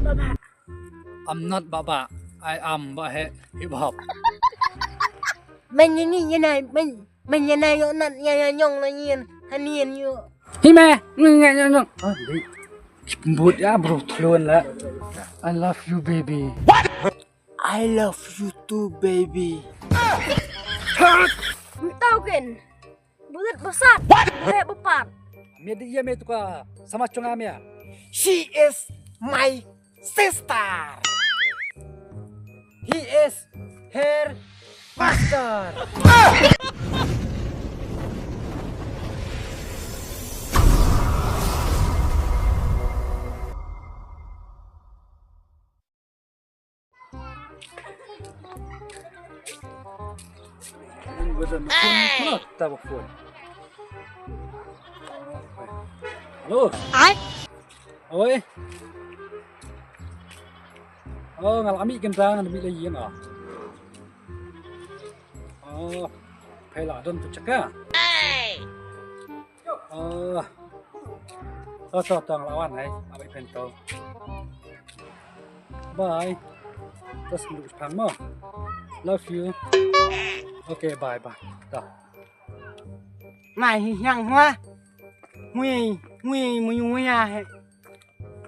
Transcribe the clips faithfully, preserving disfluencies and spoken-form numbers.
Baba. I'm not Baba. I am Bah Heh Hip Hop. Men ni ni ni na men men ni na yo nat ya ya nyong na yin ha ni yin yo. Hi me ni ni ni ni. Ah, di. But ya bro thlun la. I love you baby. What? I love you too baby. Tau ken. Bulat basat. What? Bulat bapat. Me di ya me tuka sama chunga me. She is my sister. He is her master. Hello. Ai. Oi. Oh, ngal ami kentang na mi la yin ah. Oh, phaila don tu chaka. Ah. To, to, to, nglawan, hai. Abai pen to. Bye. Terus ndu pang mo. Love you. Okay, bye, bye. To. Mai hi yang hua. Ngui, ngui, mu yu ya he.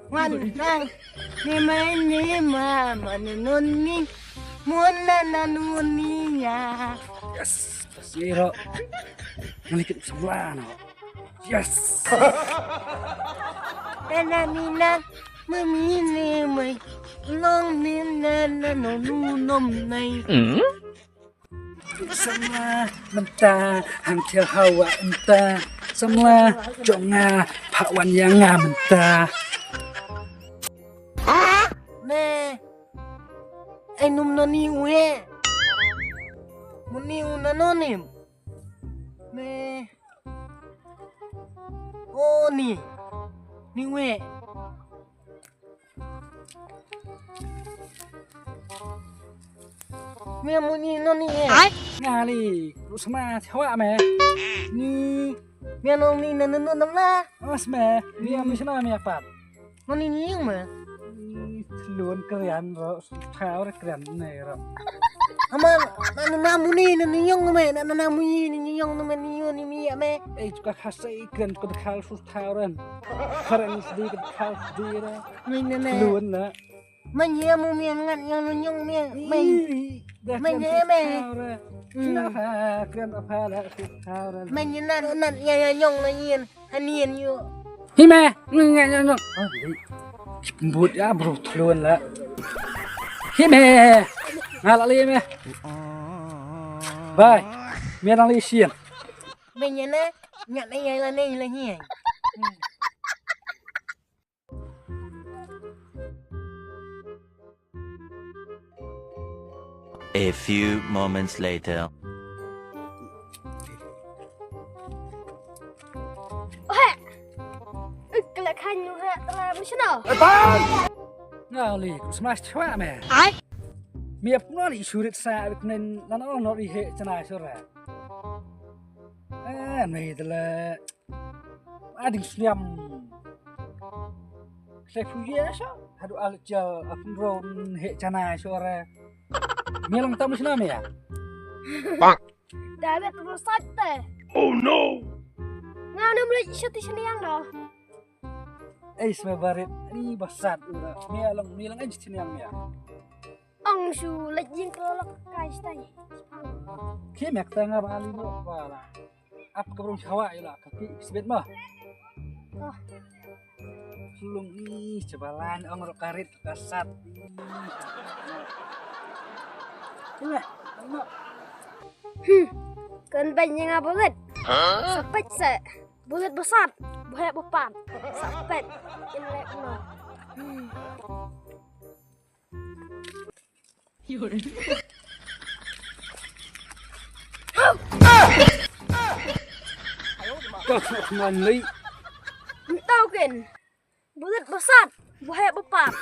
Wan nang. Ni mai ni ma, ma ni nun ni. Mun na na nun ni ya. Yes, siro. Ngali kit samla na. Yes. Nana nina mami ne mai long ne nana no nu nom nai. Samla mynta hang thiah hawa mynta. Samla jong nga pha wan ïa nga mynta. Me. Ai num no ni u he. Mu ni u na no nim. Me. O ni. Ni we. Me mu ni no ni e. Ai. Nga li. Lu sama chawa me. Ni. Me no ni na no no na. Os me. Ni am sna me apat. Mani ni yung ma. Lun krian ro, thaw re krian ne ro. Ama na na muni na ni yung me, na na muni ni yung no me ni yung ni mi ya me. Eh, chuka khasa i krian ko khal su thaw ren. Karen sdi ko khal sdi re. Mai na na. Lun na. Mai ya mu mi ngat yang no yung me. Mai. Mai ya me. China ha krian apa la su thaw ren. Mai na na ya ya yung na yin. Hanin yu. Hi me, ngi ngi ngi ngi. Ah, di. But ya bro thlun la. Hi me. Nga la li me. Bye. Me nang li sien. Me nya na, nya na ya la ne la hi. A few moments later. Ohe. Kala khan yu ha tra mishno. Nga li smash chwa me. Ai. Mi ap no li surit sa rit nen nan on no ri he chana sura. Eh, me dala. Ading sliam. Sai phu ye sha. Hadu al cha apun ron he chana sore. Me long tam sna me ya. Bang. David tu sat te. Oh no. Nga ne mulai sha ti sniang do. Ei sma barit ni basat ura. Me long ni long ai sniang me ya. Ang shu lek jing ko lok kai stai. Ki mek ta nga ba ali no ba la. Ap ka brung chawa ila ka ki sibit ma. Oh. Sulung ni cebalan ang ro karit kasat. Ila, ano? Hmm. Kan ban nga bulat. Sapet se. Bulat besar. Bulat bepan. Sapet. Inlek no. Hmm. Tau ken. Bulat besar. Buhek bepat.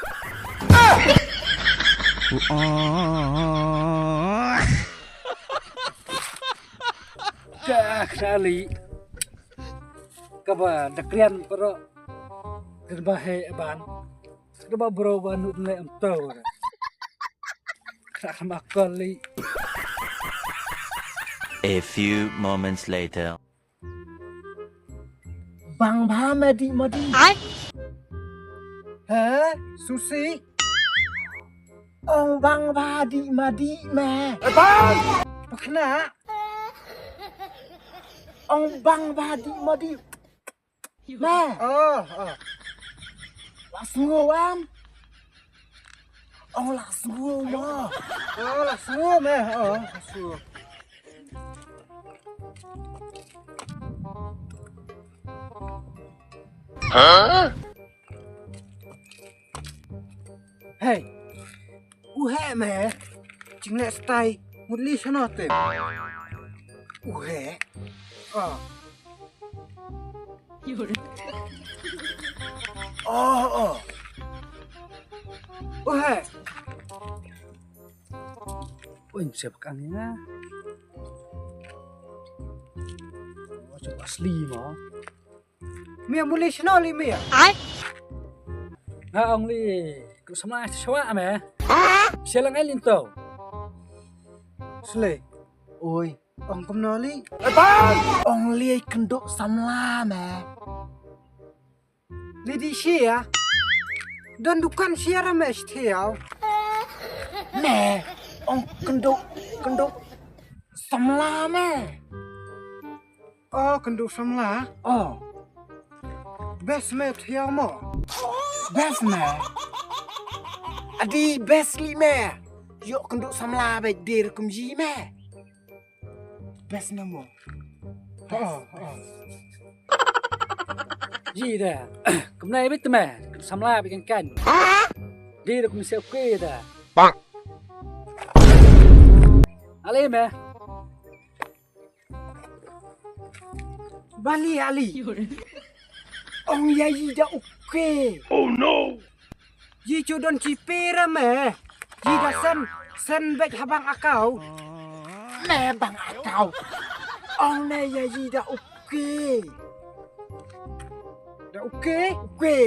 Ka kali. Kaba da krian pero. Kaba he ban. Kaba bro ba nu le am tau. Kra kham akol li. A few moments later. Bang ba ma di ma di. Ai. Ha? Susi? Ong bang ba di ma di me. Bang. Pakna. Ong bang ba di ma di. Me. Oh, oh. Lah sngew am. Ong lah sngew ma. Oh, lah sngew me. Oh, lah sngew. Hey. U he me. Jingleh stai. Mut li shano te. U he. Ah. Oh, oh. U he. Oi, siap kang ya. Oh, coba asli mo. Mia muli shino li mia. Ai. Nga ong li, ku sama shwa me. Sialang ai linto. Sle. Oi, ong kumno li. Ong li kynduh samla me. Li di shia. Don dukan shia ra me shthiaw. Me, ong kynduh, kynduh samla me. Oh, kynduh samla. Oh. Best me thiaw mo. Best me. Adi best li me. Yo kynduh samla bek dir kum ji me. Best me mo. Oh, oh. Ji da. Kum nai bit me. Samla bek kan. Dir kum se kwe da. Bang. Ale me. Bali ali. Ong ya yi da uke. Oh no. Yi chu don chi pera me. Yi da sen sen bek habang akau. Me bang akau. Ong ne ya yi da uke. Da uke? Uke.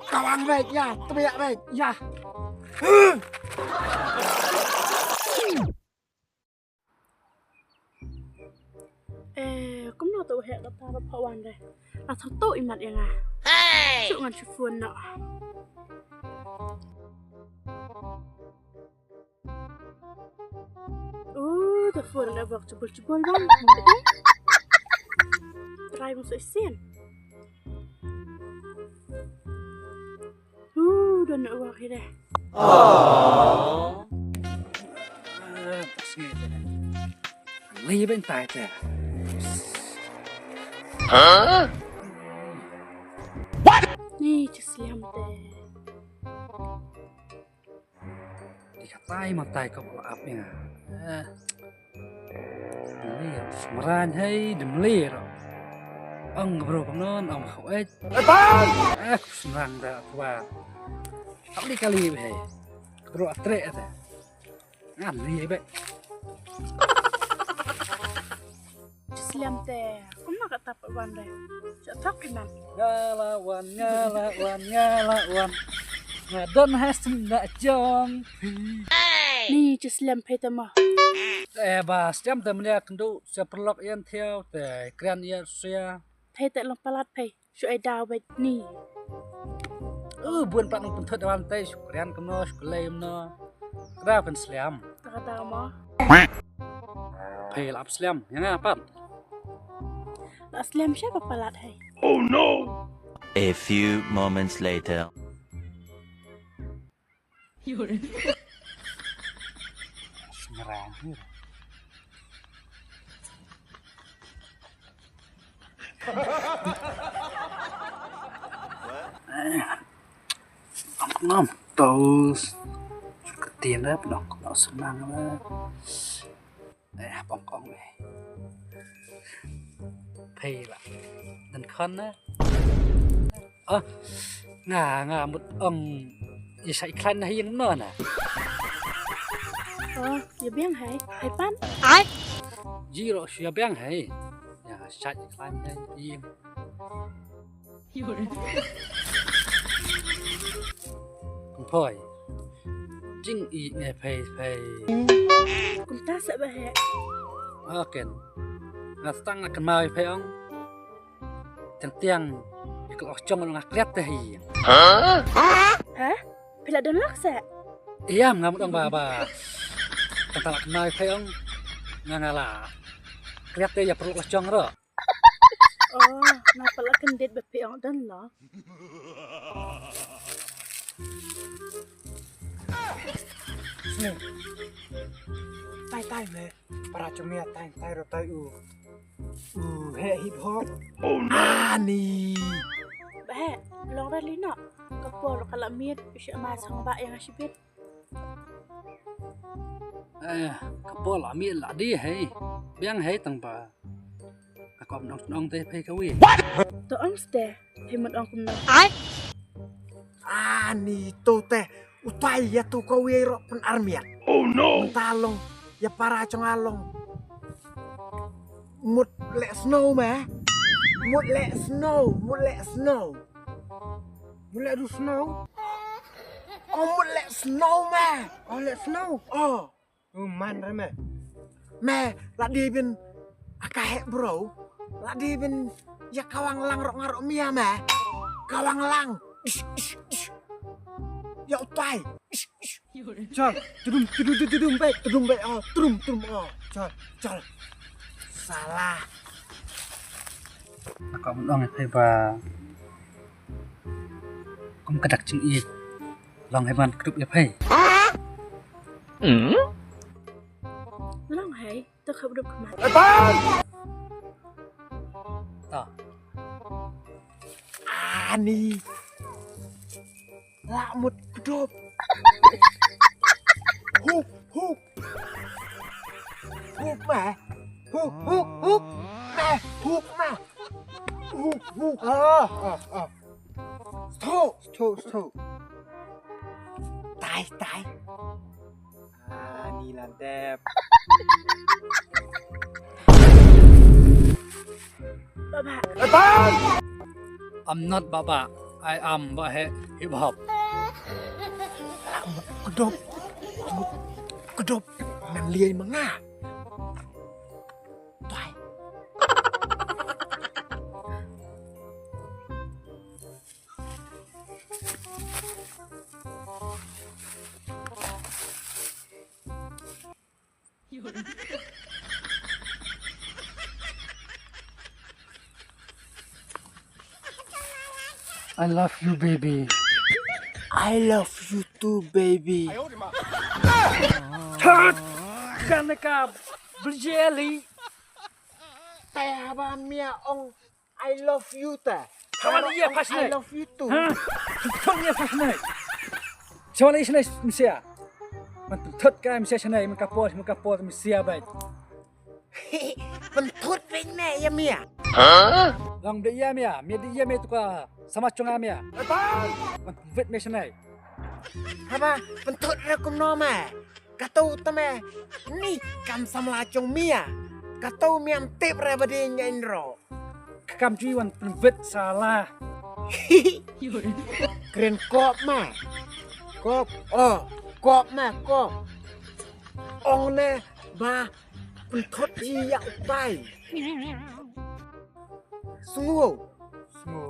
Kawang bek ya, tebiak bek ya. Eh, kumno to hek kata ro phawan re. La thar to imat ya nga. Hey! Suk ngan shifun no. Uh, the phone na bak jebol jebol bang. Try mo so isin. Hu, don na uwak hi deh. Aww. Ngi ben tai te. Huh? What? Ni chi sliam te. Di katai matai ko ba ap ïa nga. Eh. Meli, merain hei, di meli ro. Ang bro pangnon, ang khawet. Eh, ku senang da tua. Kali kali hei. Bro atre ate. Ngan ni be. Sliam te, kumno ka tap wan re. Cha thok iman. Nga la wan, nga la wan, nga la wan. Nga don ha sum da jong. Ni chi sliam phe te mo. Eh ba sliam te menia kendu sia perlok ian thiau te kren ia sia. Phe te long palat phe. Shu ai daw bad ni. Uh, bun pat nang pynthut wan te shu kren kumno shu kelei kumno. Kra pyn sliam. Ka daw mo. Phe lap sliam, ïa nga pat. La sliam sha ba palat hai. Oh no. A few moments later. Smerang. Ngam tos. Ketin dah penuh kena senang lah. Eh, pong kong eh. Phi la. Dan khon na. Ah, nga nga mut ong. Ïa sa iklan na hiang no na. Oh, ïa biang hai. Hai pan. Ai. Ji ro shu ïa biang hai. Ïa sa iklan na hiang. Hoi. Jing i nge phei phei. Kumta sa ba he. Aken. Nga stang na kynmaw i phei ong. Tiang tiang. Ikal ok chong nga kliat te hi. Ha? Phi la don lok sa? Ïam nga mut ong ba ba. Kata la kynmaw i phei ong. Nga nga la. Kliat te ïa perlu la chong ro. Oh, nga pala kyndit ba phi ong don lo. Sne. Tai tai me. Para chumia tai tai ro tai u. U he hip hop. Oh no. Ani. Ba he, long ra li no. Ka por ka la miet, sha ma sang ba yang shibit. Eh, ka por la miet la di hei. Biang hei tang ba. Ka kom nong nong te phei ka wi. To ong ste, phei mut ong kum nong. Ai. Ani to te, utai ya to ka wi ro pen armiat. Oh no. Ta long, ya para chong along. Mut le snow ma. Mut le snow, mut le snow. Mut le du snow. Oh, mut le snow ma. Oh, le snow. Oh. U man re me. Me, la di bin. Aka he bro. La di bin. Ya kawang lang rok ngarok mia me. Kawang lang. Ish, ish, ish. Ya utai. Ish, ish. Chal, tudum, tudum, tudum, tudum, baik, tudum, baik, oh, tudum, tudum, oh, chal, chal. Salah. Ako mun ong ïa phei ba kum ka dak jingïeit. Long hei ban kdup ïa phei. Long hei, to khap kdup khmat. Ta. Ani. La mut kdup. Huk, huk. Huk ma. Huk, huk, huk. Ma, huk ma. Huk, huk. Ah, ah, ah. Stop, stop, stop. Tai, tai. Ah, ni la dep. Baba. I'm not Baba. I am Bahe Hip Hop. Kedop. Kedop. Ngan liai menga. Tuai. I love you, baby. I love you too, baby. Thot! Kan ka bjeli. Te haba mia ong I love you ta. Sawali ïa pas I love you too. Ha? Kong ïa pas nai. Sawali sini msia. Man thot ka msia sini, man kapor, man kapor msia bai. Pynthut pyn me ïa mia. Long de ïa mia, mia de ïa mia tu ka sama chunga mia. Man vet me sini. Haba pynthut ra kumno me. Kato tame ni kam samla chong mia. Kato miam tip ra badi nyain ro. Kam chui wan pynvet sala. Kren kop ma. Kop, oh, kop ma, kop. Ong ne ba pynthot ji ïa utai. Sngu. Sngu.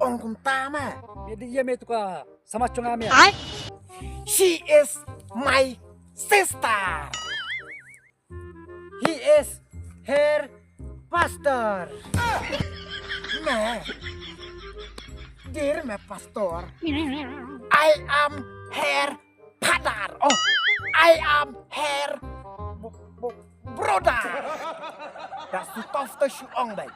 Ong kumta ma. Mia di ïa me tu ka sama chunga mia. She is my sister. He is her pastor. Me. Dear my pastor. I am her father. Oh, I am her b- b- brother. That's the tough to shoot on, babe.